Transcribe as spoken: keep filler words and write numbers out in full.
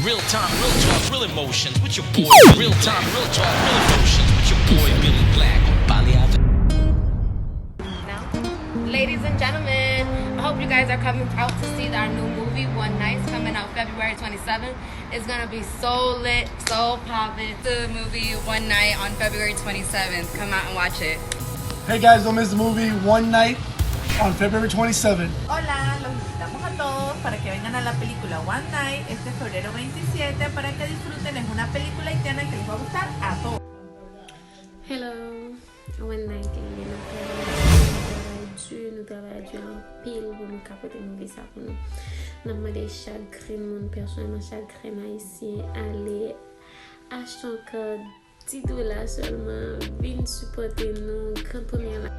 Real time, real talk, real emotions with your boy. Real time, real talk, real emotions with your boy Billy Black on Pale Avè. Now, ladies and gentlemen, I hope you guys are coming out to see our new movie, One Night, coming out February twenty-seventh. It's gonna be so lit, so poppin'. The movie One Night on February twenty-seventh. Come out and watch it. Hey guys, don't miss the movie One Night on February twenty-seventh. Hola, los invitamos a todos para que vengan a la película One Night este febrero veintisiete para que disfruten. Es una película haitiana que les va a gustar a todos. Hello, One Night Gang, nou travay, nou travay di, nou travay di anpil pou nou ka pote movie sa pou nou. N ap mande chak grenn moun, pèsonèlman chak grenn ayisyen, ale achte yon kòd, ti dola sèlman, vin sipòte nou, gran premyè la.